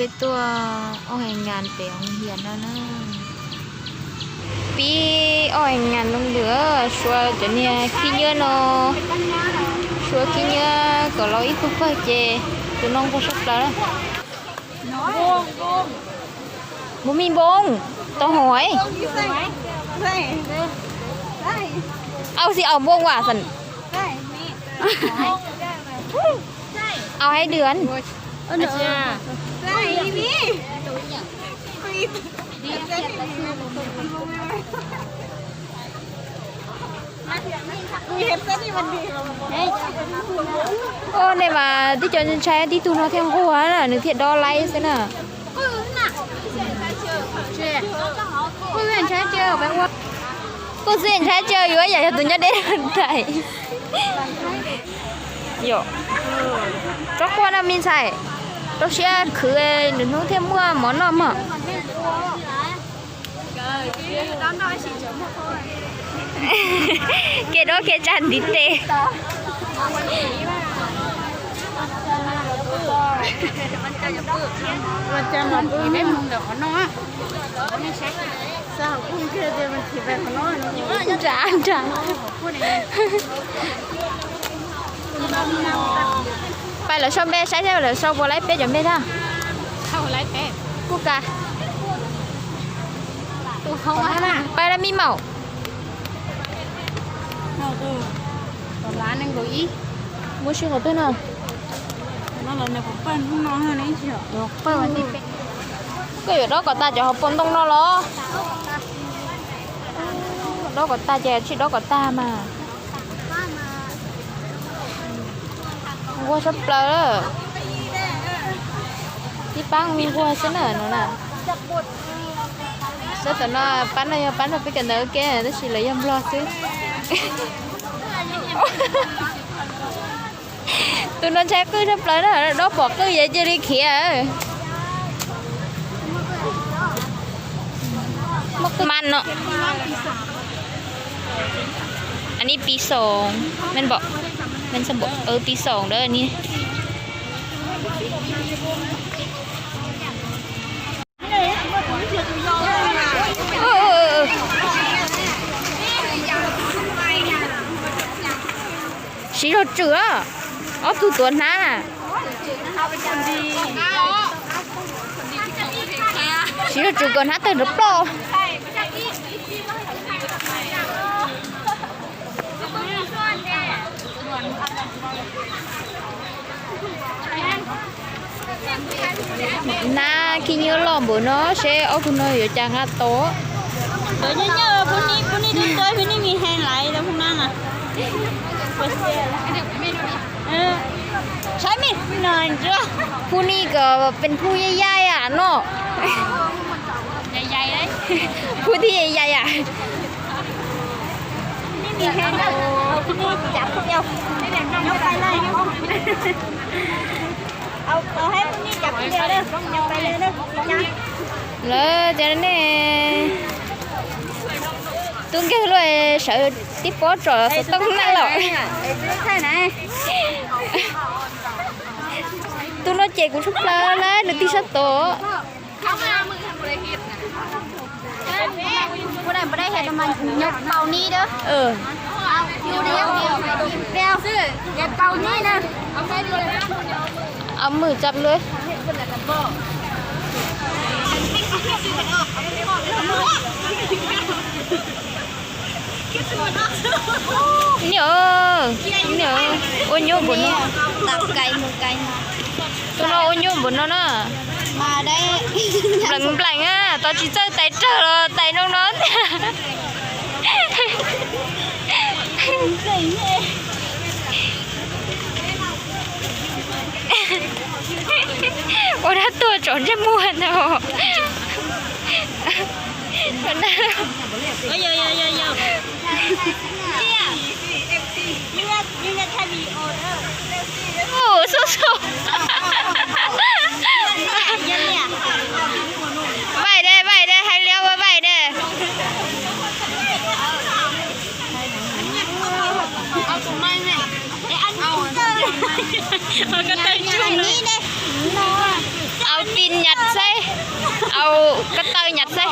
Peb tuaj ob hais ngas pem hoo hias no na. Pib ob hais ngas loo lwm, suav cov niag khib nyiab no, suav khib nyiab kom los ib pawg pawg ces tus no nquag sab plaws. Npoo mi npoo, tau hais. Au xi au npoo a. Au hai ดือน. Ua nej mas tib co ntshai tib tug no thiaj nquag na, nws thiaj dob laib xwb na. Kuj xwb ntshai tsam yuav yam yog tus nyob deb ntais. Yom, tsob quaj no me ntxhais, rau siab khwv, nws hnub thiaj muaj mov noj mog. Kev dob kev tsaj ntiv tes. Nra nra. Pais lawv sau npe saib seb lawv sau puas laib peb cov npe thiab. Kuj ka. Pais lawv me maum. Muab sib qhov twg no. Koj yuav dob kom tag cov hauv paus ntoo no los? Dob kom tag ces tsis dob kom tag mas. Nquag sab plaws. Tib pab nquag xwb na no na. Sab tom no pab no yog pab nrog peb kawm ntawv ua ke tab sis lawv yog nplog xwb. Tus no ntshai qwj sab plaws na, dob pom qwj ces cia li khiav. Mas no. Anij pis xoom, men npaum, men npaum, pis xoom dawb ni. Siv zog tswm, ob tug tuav hnab na. Siv zog tswm kom hnab tawg nrov ploj. Nab khib nyiab loj npaum no seb ob tug no yuav cas nqa tau. Phu ni kom pes phu yai yai no. Phu thib yai yai. Lawv tias nej tub nkeeg luaj sawv tib pob tsom xov tooj na lawm. Tus no ces kuv tshaj plaws lawm, nws tig sab tod. Aub mwm tsab lawm. Niam, niam, ua nyuaj npaum no. Tus no ua nyuaj npaum no na. Npleem npleem, tos tsis txawj tais rawg los tais no no tiag. Ua dab tuag tsom ntsej muag ntag. Vaij dej, vaij dej, hais liab ua vaij dej. Au tin nyas Ko taw nyam xwb.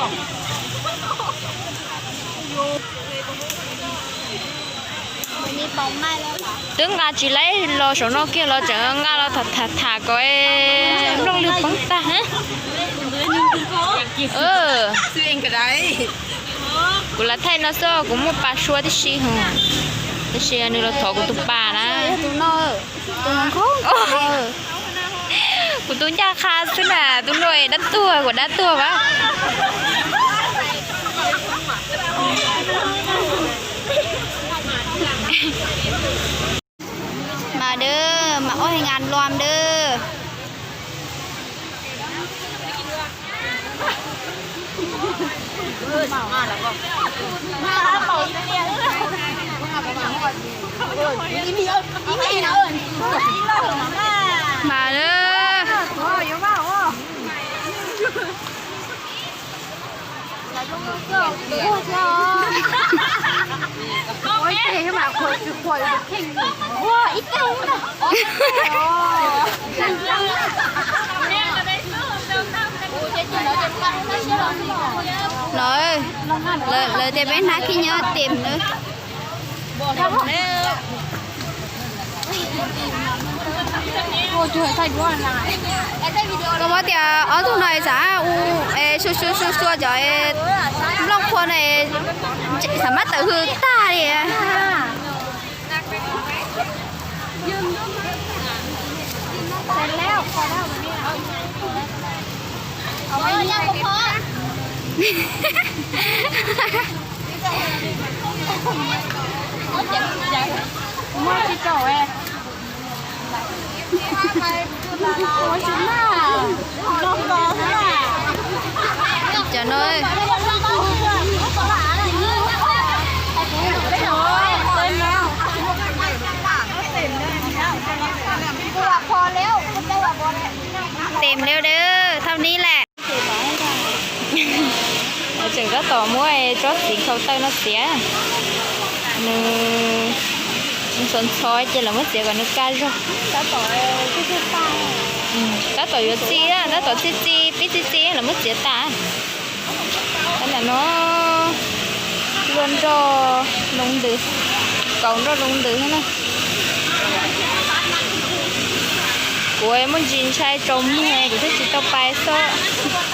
Twb nqa tsis laib los saum no kiag los tseem nqa los tham tham tham kom nplooj lwg poob tag. Kuv lam thaij no xwb, kuv muaj pa sua tib si, tab sis nws los thov kuv tus pa na. Kuv tus ncaj qha xwb na, tus no dab tuag, kuv dab tuag vas. Mas dawb mas ob hais nkas luam dawb. Mas dawb. Lawv, lawv tias peb hnab khib nyob tes nawb. Koj muab tias ob tug no es xav u es sua sua sua sua cov nplooj qhuav no es xav mab tawm hws tag li. Cov no tes liu dawb thauj nib lawm. Tseem tab tom muab tsob txiv nkhaus taw no txiav, nws ntxhov ntxhov ces lawv muab txiav kom nws kaj zog. Tab tom yuav txi, tab tom txi txi pib txi txi lawv muab txiav tas. Tab ntawm no luaj nroj loo ntws, kaus nroj loo ntws na. Kuv muaj ntsis ntshai tsaus muag kuv thiaj tsis tau pais xwb.